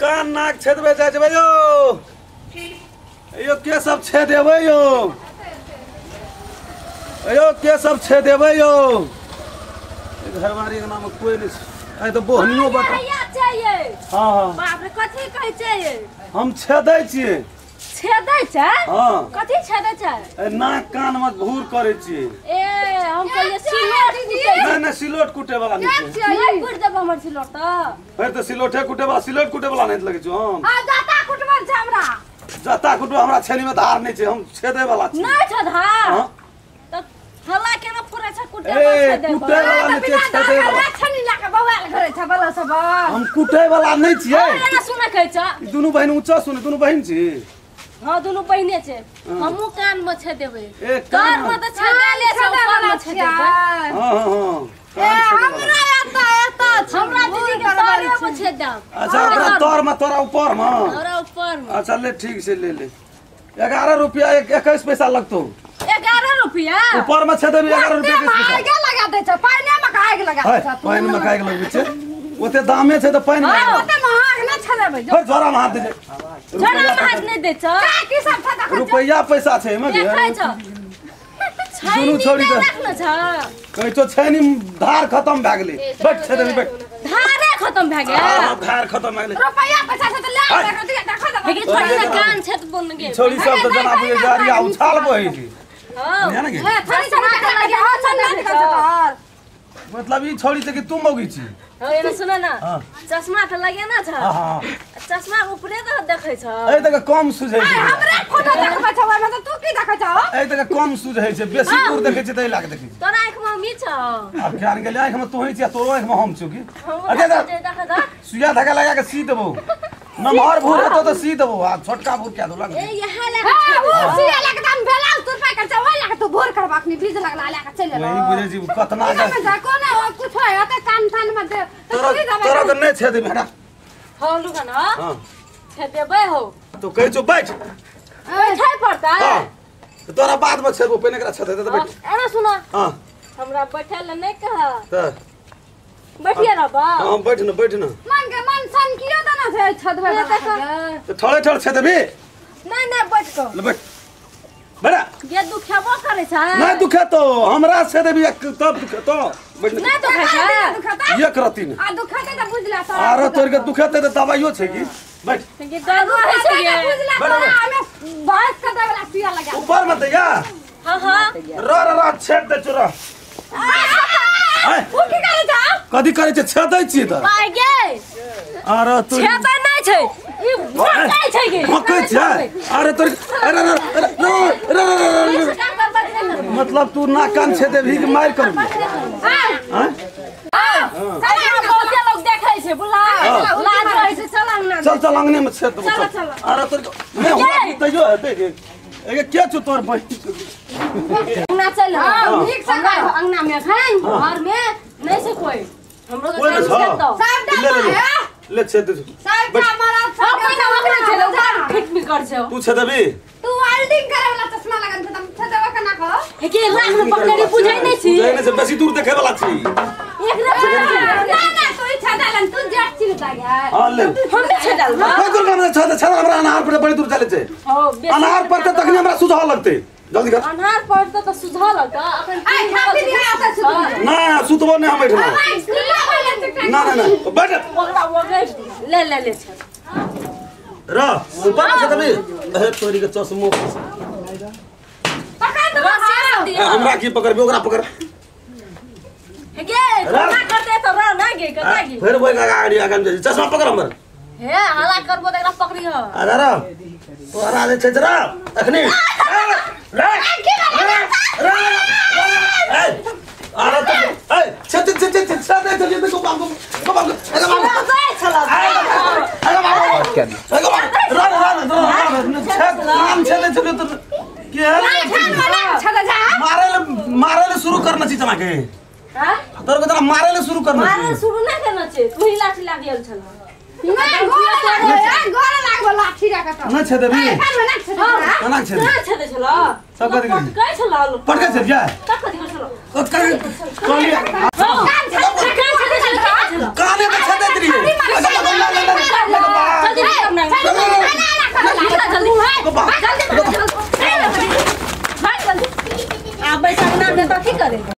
कान नाक छेदबे जाइ छै यो यो के सब छेदेबै यो यो के सब छेदेबै यो घरवारी के नाम कोई नहीं आइ त बोहनियो बट चाहिए। हां हां बाप रे कथि कहै छै? हम छेदै छियै। छेदै छै? हां कथि छेदै छै? ए नाक कान में भूर करै छियै। ए हम कहलियै सिलोट कुटै। ना ना सिलोट कुटे वाला नहीं छै। नहीं कुट देब हमर सिलोट त। फेर त सिलोटे कुटे वाला सिलोट कुटे वाला नहीं लगै छै हम। आ जाता कुटबल छै हमरा। जाता कुटबो हमरा छेनी में धार नहीं छै, हम छेदै वाला छी। नहीं छै धार। हां त हला केना फुरै छै कुटे वाला छेदै। कुटे वाला नहीं छै, छेदै वाला। छेनी ला के बवाल करै छै बला सब। हम कुटे वाला नहीं छियै। एना सुनै कहै छ। ई दुनू बहिन ऊंचा सुन, दुनू बहिन छी। हां दुनू बहिने छै। हमहु कान में छेदेबै। कान में त छेदेले छै, ऊपर में छेदेबै। हां हां हां ए हमरा एता एता हमरा दीदी के तोरे में छेदब। अच्छा ओकरा तोर में तोरा ऊपर में। हमरा ऊपर में। अच्छा ले ठीक से ले ले। 11 रुपया 21 पैसा लगतो। 11 रुपया ऊपर में छेदेबी 11 रुपया 21 पैसा। आगे लगा दे छै, पानि में आग लगा दे छै। पानि में आग लगबै छै। ओते दामे छै त पानि में। ओते महग न छेदेबै। फेर झोरा में हाथ दे। झोरा में हाथ नहीं दे छ। का की सब छ देखै छ? रुपया पैसा छै एमे देखै छ। दुनू छोड़ी दे रखने छ। कहै छौ छैनी धार खत्म भए गेलै। बैठ छेदेबी बैठ। धारे खत्म भए गेल। हां धार खत्म भए गेलै। रुपया पैसा छै त ले देखो देखो देखो। छोड़ी से कान छेद बन गेल। छोड़ी सब त जना बुझे गाड़िया उछाल बहै छै। हां हे थोड़ी से लगे हां छ न देखै छ तोहर। मतलब ई छोड़ी छै कि तू मौगी छी? हां एना सुन ना, चश्मा त लगे ना छ। हां चश्मा ऊपरे त देखै छ। ए त कम सुझै छै। हमरा फोटो देखबै छ ओइ में त तू की देखै छ? ए त कम सुझै छै, बेसी दूर देखै छै त एला के देखै छै। तोरा आंख में हम छ। आब ज्ञान गेलै आंख में तोही छी तोरो आंख में हम छु की? अरे सुइया धागा लगा के सी देबो। नमहर भूर हेतो त सी देबो आ छोटका भूर क्या दो लग। ए यहां लगा हां ओ सुइया लगा दम भेला तू रुपया कर छ ओइ लगा तू भूर करबा अखनी बीज लगला लगा के चल वही बुझै छी कतना के कोना कुछ है त कान थान में दे तोरा तोरा के नहीं छेदेबी हटा। हां लुका ना हां छेदेबै हो तो कहै छौ बैठ। बैठै पड़तै। हां तोरा बाद में छेदबो, पहिने एकरा छेदे त बैठ। एना सुन हां हमरा बैठै ल नहीं कह त बैठिए रहबा। हां बैठ न बैठ न। मन के मन सन कियो त ना छै छेदबै त ठड़े ठड़ छेदेबी। नहीं नहीं बैठ को ले बैठ बड़ा गे दुखेबो करै छै। नहीं दुखेतो हमरा छेदेबी तब दुखेतो। बैठ नहीं दुखै छै। एक रति ने आ दुखेतै त बुझला त अरे तोर के दुखेतै त दवाइयो छै की? बैठ के दर्द होइ छै गे बुझला तोरा हमे बास के देवला सुइया लगा ऊपर मत या। हां हां र र र छेद दे चुरा। उ की करै छ? कथि करै छै? छेदै छी त पाइ गे। अरे तोर छेदै नै छै ई भकै छै गे। भकै छै। अरे तोर अरे अरे अरे मतलब तू नाक कान छेदेबी कि मार करबी? हां हां बहुते लोग देखै छै बुला लाज रहै छै। चल अंगना चल चल अंगने में छेद देबो। चल अरे तोर नै हमरा तैयो हेतै गे। ए के छु तोर बहिन? अंगना चल। हां ठीक से कह अंगना में एखन घर में नहीं छै कोई। हमरो के कान छेद दो ले ले ले छेद दे। सब हमारा सब पहिना ओकरे छेद ओकरा फिट भी कर छौ। तू छेदेबी? तू वेल्डिंग करे वाला चश्मा लगन छ त छेदेबा केना कह? हे के लाख में पकड़ी बुझै नै छी। बुझै नै छै, बेसी दूर देखे वाला छी। एकरा ना ना तू छेदलन तू जेठ छी त गे। हां ले हम भी छेदल। कोई दूर काम छेद छेद हमरा अनार पर बड़ी दूर चले छै। हो अनार पर त तखनी हमरा सुझाव लगतै। जल्दी कर। अनार पर त सुझाव लगतै अखन आई खा पी लिया आता सुतबो ना सुतबो नै हम बैठना ना ना ना बैठ ओकरा ओकरे ले ले ले छ र ऊपर से तबे हे तोरी के चश्मो पकड़ दो हमरा की पकड़बी ओकरा पकड़ हे गे ना करते त र ना गे कता गे फेर ओइ गाड़ी आगाम जे चश्मा पकड़ हमर हे हाला करबो त एकरा पकड़ी ह अरे र तोरा जे छै र अखनी रे रे ए अरे त ए छ छ छ छ छ दे दे को बाबू को बाबू अरे बाबू चला अरे बाबू अरे बाबू र र र छ नाम छ दे चलो त के है मारेले मारेले शुरू करना छी तमा के हां तोर को तोरा मारेले शुरू करना मारे शुरू ना करना छै तू ही लाठी लाग गेल छल ना गोर लागो लाठी राख त ना छे देबी ना छे ना छे ना छे दे छल सब कथि पटकै छल पटकै छे जा तक कथि छल कथि कहलिए कान छे कान छे काने त छे देत रही जल्दी भाग जल्दी भाग जल्दी भाग जल्दी। आबै छै अंगना में त की करे।